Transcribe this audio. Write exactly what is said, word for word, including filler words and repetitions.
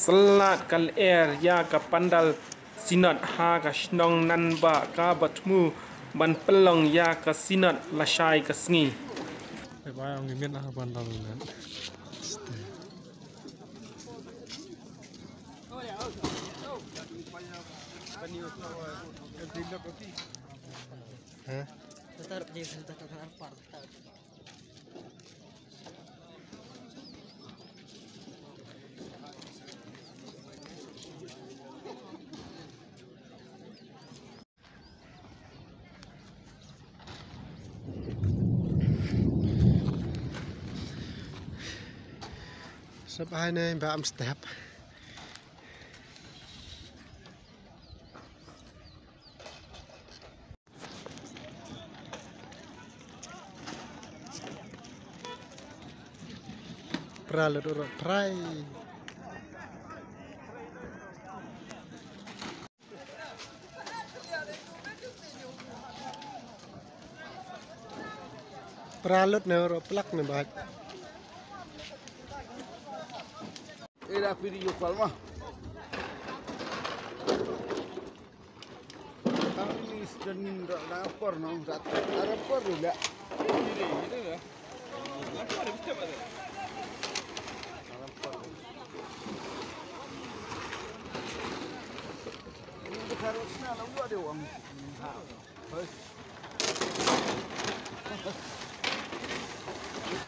Syllat ka lyer ïa ka pandal Synod ha ka shnong Nanbah kaba thmu ban pynlong ïa ka Synod lashai ka sngi. Sep hai ne ba am step. Pra lut ro prai. Pra lut ne ro plak ne bat. Era video call mah. Kami ni sedang rapor nong satu. Rapor juga. Ini harusnya lalu ada uang. Ha. Hoi.